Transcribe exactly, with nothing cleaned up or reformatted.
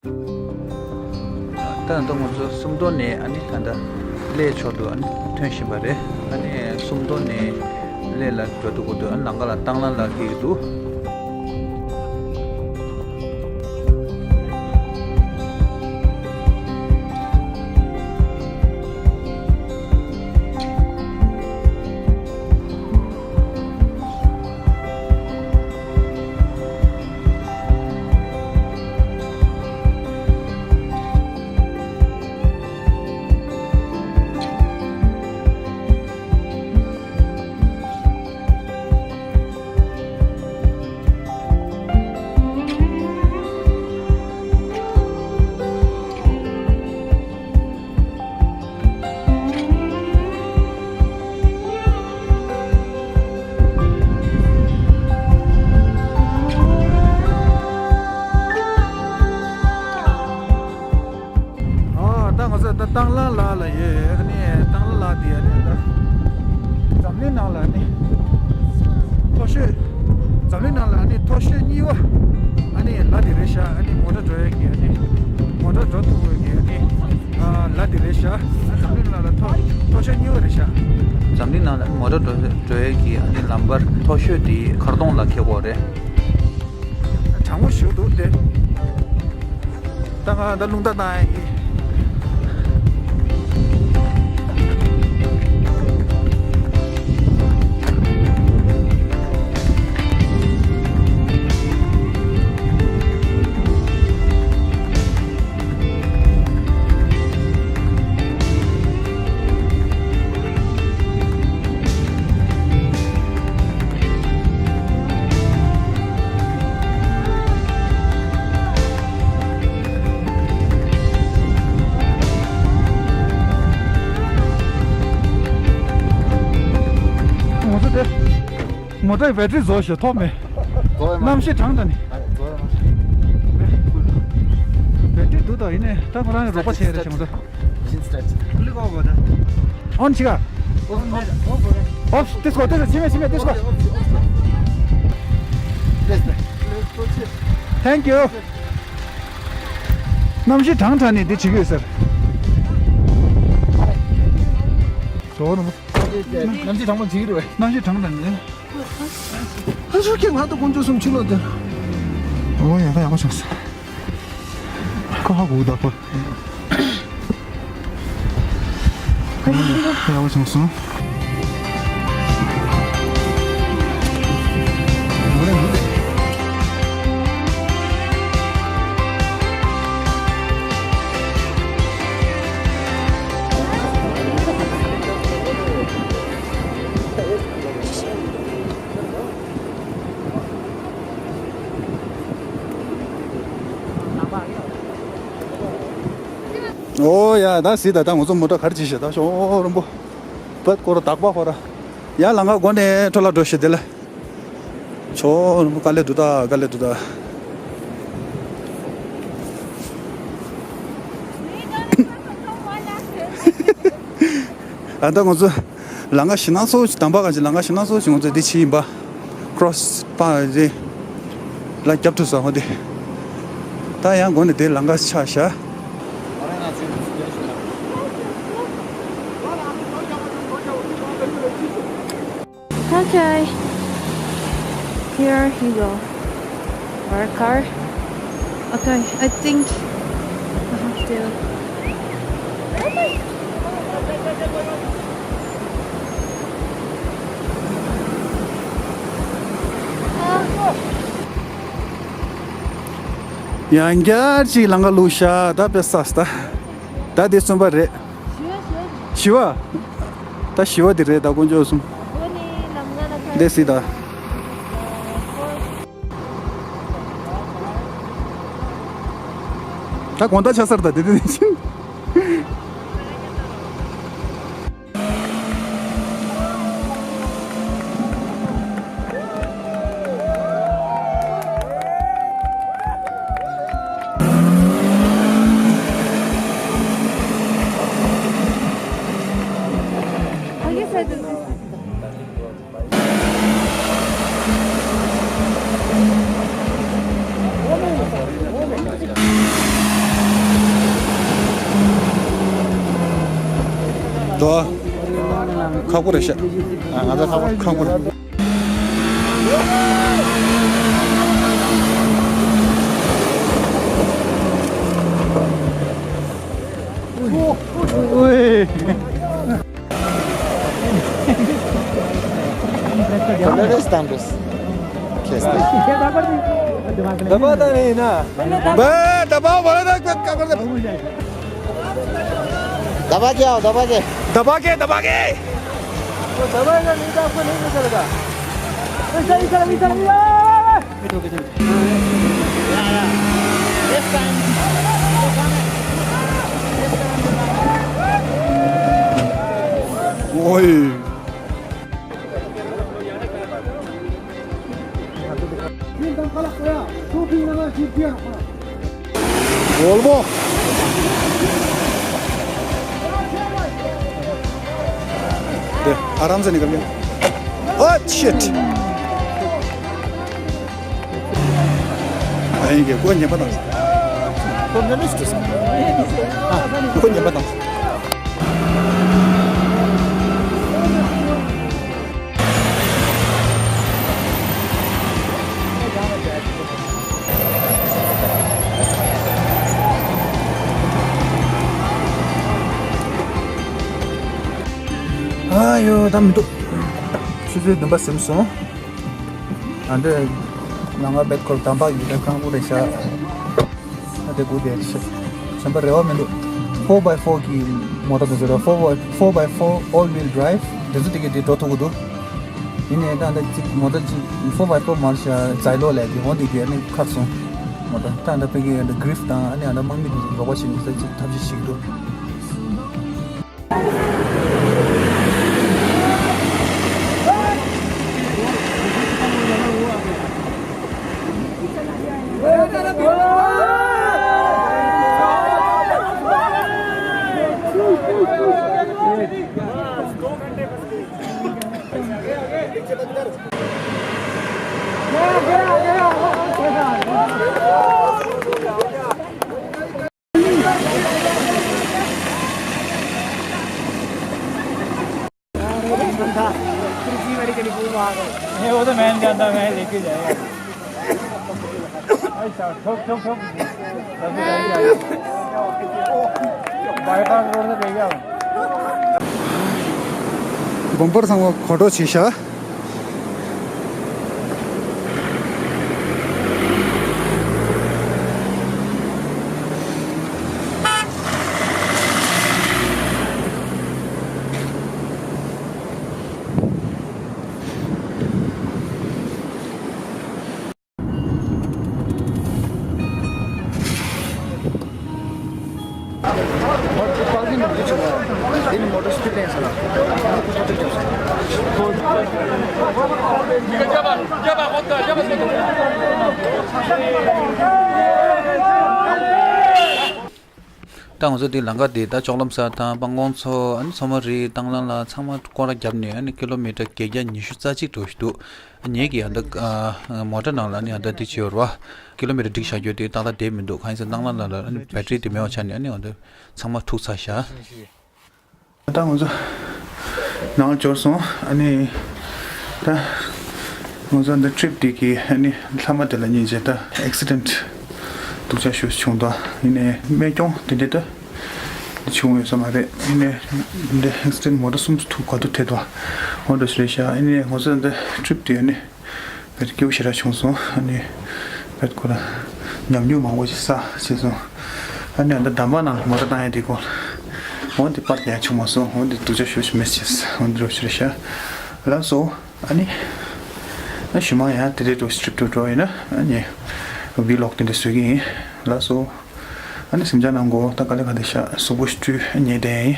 ད་ད་ང་ཚོ་སུམ་མདོ་ནས་ཨ་ནི་ད་ལྟ་གླེ་མཆོག་ཏུ་ཨ་ནི་ཐོན་བཞིན་པ་རེད། ཨ་ནི་སུམ་མདོ་ནས་གླེ་ལ་འགྲོ་འདུག་གོ་འདུག་ཨ་ནི་ལམ་ཁ་ལ་བཏང་ལ་ལ་འཁེལ་གྱི་འདུག་ཨ་ད་ང་ཚོ་ད་ཏང་ལ་ལ་ལ་ཡོད། ཨ་ནི་ཏང་ལ་ལ་དེ་ཨ་ནི་ད་འཛམ་གླིང་ནང་ལ་ཨ་ནི་མཐོ་ཤོས། འཛམ་གླིང་ནང་ལ་ཨ་ནི་མཐོ་ཤོས་གཉིས་པ་ཨ་ནི་ལ་དེ་རེད་ཤག་ཨ་ནི་མོ་ཊ་འགྲོ་ཡས་ཀྱི་ཨ་ནི་མོ་ཊ་འགྲོ་ཐུབ་ཡས་ཀྱི་ཨ་ནི་ཨ་ལ་དེ་རེད་ཤག་འཛམ་གླིང་ནང་ལ་མཐོ་མཐོ་ཤོས་གཉིས་པ་རེད་ཤག་འཛམ་གླིང་ནང་ལ་མོ་ཊ་འགྲོ་འགྲོ་ཡས་ཀྱི་ཨ་ནི་ལམ་བར་མཐོ་ཤོས་དེ་མཁར་གདོང་ལ་འཁེལ་གྱི་ཡོད་རེད། གྲང་མོ་ཞིག་འདུག་སྟེ། ད་ང་ད་རླུང་རྟ་བཏང་ཡིན། ང་ཚོ་དེ་མོ་ཊའི་བེ་ཊི་རི་རྫོགས་ཤག་ཐོག་མེད། རྫོགས་ཡོད་མ་རེད། གནམ་གཤིས་གྲང་དྲགས་ནས། ཨ་རེ་རྫོགས་ཡོད་མ་རེད། བེ་ཊི་རི་འདུག་ད་ཡིན་ནའི་ད་ཁོ་རང་ཡང་རོགས་པ་བྱས་རེད་ཞེས་མ་ཚོ། Machine start. On བྱེད་ག Off, off, off. Off, this go, this go, ཕྱི་མ་ཕྱི་མ་this go. Off, off, off. Thank you. གནམ་གཤིས་གྲང་དྲགས་ནས་འདི་བྱེད་ཀྱི་ཡོད་ཟེར། ཞོགས་ནམ། གནམ་གཤིས་གྲང་མོ་བྱེད་ཀྱི་རེད། གནམ་གཤིས་གྲང་དྲགས་ནས། ཨ་ཤོ་ཁྱེད་ང་ད་དཀོན་མཆོག་གསུམ་ཕྱི་ལོགས་དེར། ཨོ་ཡ་ད་ཡག་པོ་བྱུང་སོང་། ཁོ་ཧ་གོ་གི་འདུག་ཁོ། ཡག་པོ་བྱུང་སོང་། ཨོ་ཡ་ད་གཟིགས་ད། ད་ང་ཚོ་མོ་ཊ་ག་རེ་བྱེད་ཤག་ད་ཞོགས་རིང་པོ་བད་སྐོར་དག་པ་ཁོ་ར་ཡར་ལམ་ཁ་སྒོ་ནས་འཕྲོ་བརླག་འགྲོ་ཤག་དེ་ལ། ཞོགས་རིང་པོ་དཀའ་ལས་འདུག་ད། དཀའ་ལས་འདུག་ད། ཨ་ད་ང་ཚོ་ལམ་ཁ་ཞེད་སྣང་ཚ་པོ་ཞིག་དམ་པ་གང་ཅི་ལམ་ཁ་ཞེད་སྣང་ཚ་པོ་ཞིག་ང་ཚོ་འདི་ཕྱི་ཡིན་པ། ཁྲོ་སི་པ་རེད། ལ་རྒྱབ་ཐུབ་ས་ཧོ་དེ། ད་ཡང་སྒོ་ནས་དེ་ལམ་ཁ་ཆགས་ཤག Okay. Here you go. Our car. Okay, I think I have to. ཡང་བསྐྱར་ཅིག་ལམ་ཁ་བླུགས་ཤག་ད་དཔེ་ས་སྟ། ད་དེ་གསུམ་པ་རེད། བཞི་པ། ད་བཞི་པ་དེ་རེད་ད་དཀོན་མཆོག་གསུམ། འདི་སྲིད་ད། ད་དགོང་དག་ཆགས་ས་རེད་ད་དེ་དེ་ནས་ཕྱིན། དོ། ཁག་པོ་རེད་ཤག་ང་ཚོ་ཁག་པོ་ཁག་པོ་རེད། ད་པ་ད་ནི་ཡིན་ན། ད་པ་ད་པ་བ་ལ་ད་ཀ་ཀ་ཀ། दबा के आओ, दबा के। दबा के, दबा के। वो दबाएगा नहीं तो आपको नहीं निकलेगा। इधर, इधर, इधर, इधर। This time. ओए। बोलबो। दे, आराम से निकल गया। Oh, shit! आएंगे, कोई नहीं पता। कोई नहीं पता। ཨ་ཡོ་ད་མི་འདུག་ཆུ་ཚོད་བདུན་པ་ཟིན་སོང་། ཨ་འདྲ་ལམ་ཁ་བེད་ཁོར་དམ་པ་ཡོད་ན་ཁང་པོ་རེད་ཤག་ཨ་དེ་དགུ་དེ་ཤི། གཞན་པ་རེ་བ་མི་འདུག four by four གི་མོ་ཊ་དེ་ཚོ་རེད། four by four all wheel drive དེ་ཚོ་དེ་གའི་དེ་འགྲོ་ཐུབ་ཀྱི་འདུག་ཡིན་ནའི་ད་ལྟ་གཅིག་མོ་ཊ་གཅིག four by four མར་ཤ་ཛའི་ལོ་ལས་དེ་འོ་དེ་གའི་ཨ་ནི་ཁག་སོང་། མོ་ཊ་ད་ལྟ་ཕ་གི་ཨ་ནི་གྷི་རིབ་དང་ཨ་ནི་ཨ་ད་དམག་མི་དེ་ཚོ་རོགས་པ་བྱེད་ནས་ད་གཅིག་ཐབས་ཤེས་བྱེད་ཀྱི་འདུག ये वो तो मैं नहीं जानता, मैं लेके जाएगा। भाई साहब, ठोक, ठोक, ठोक। बाईपास रोड से ले गया हूँ। बम्पर ཚང་མ་གོ་འགྲོ་བྱས་ཤག་ད་ང་ཚོ་འདི་ལམ་ཁ་འདི་ད་ལྕོག་ལམ་ས་དང་སྤང་གོང་མཚོ་ཨ་ནི་མཚོ་མོ་རི་སྟག་ལང་ལ་ཚང་མ་སྐོར་ར་བརྒྱབ་ནས་ཨ་ནི་ཀི་ལོ་མི་ཊར་བརྒྱད་བརྒྱ་ཉི་ཤུ་རྩ་གཅིག་འགྲོ་བཞིན་འདུག་ངེད་ཀྱིས་ཨ་ད་མོ་ཊ་ནང་ལ་ཨ་ནི་ཨ་ད་འདི་བྱས་ཡོད་རེད་བ། ཀི་ལོ་མི་ཊར་སྒྲིག་བཞག་རྒྱུ་དེ་ཏག་ཏག་བསྡད་མི་འདུག་གང་ཡིན་ཟེར་སྟག་ལང་ལ་ཨ་ནི་བེ་ཊི་རི་དེ་མེད་པ་ཆགས་ནས་ཨ་ནི་ཨ་ད་ཚང་མ་འཁྲུག་ཚར་ཤག་ད་ང་ཚོ་ནང་འབྱོར་སོང་། ཨ་ནི་ད་ང་ཚོ་འདི་ཊི་རིབ་འདི་གི་ཨ་ནི་ལྷག་མ་དེ་ལ་སྙིང་རྗེ་ད་ཨེག་སི་ཌེན་ཊི་སྡུག་ཅག་ཞིག་བྱུང་འདུག་ཡིན་ནའི་རྨས་སྐྱོན་དེ་འདྲ་ད་བྱུང་ཡོད་ས་མ་རེད། ཡིན་ནའི་འདི་ཨེག་སི་ཌེན་ཊི་མོ་ཊ་གསུམ་ཐུག་ག་དུས་ཐད་དོ་འོ་འདྲ་ཞིག་རེད་ཤག་ཡིན་ནའི་ང་ཚོ་འདི་ཊི་རིབ་འདི་ཨ་ནི་བེད་སྐྱོ་ཞེ་དྲག་བྱུང་སོང་། ཨ་ནི་བེད་ཁོ་ར་ཉམས་མྱོང་མང་པོ་ཞིག་བསགས་བྱས་སོང་། ཨ་ནི་ཨ་ད་འདམ་པ་ནང་མོ་ཊ་བཏང་ཡ་དེ་གོ་འོ་འདི་པར་རྒྱག་ཡ་བྱུང་མ་སོང་། འོ་འདི་སྡུག་ཅག་ཞེ་པོ་ཞིག་མེད་བྱས་འོ་འདི་རོ་ཞིག་རེད་ཤག་ལགས་སོ། ཨ་ནི་ཨ་ཞུ་མ་ཡང་དེ་རེད་འགྲོ་ཊི་རིབ་ཊུར་འགྲོ་ཡིན་ན་ཨ་ནི་ཝི་ལོག་དེ་འདྲ་བཟོ་གི་ཡིན། ལགས་སོ། ཨ་ནི་སེམས་ཅག་ནང་གོ་ད་དཀའ་ལས་ཁག་དེ་ཤག་གཟུགས་པོ་བཀྲུས་ཉལ་བསྡད་ཡིན།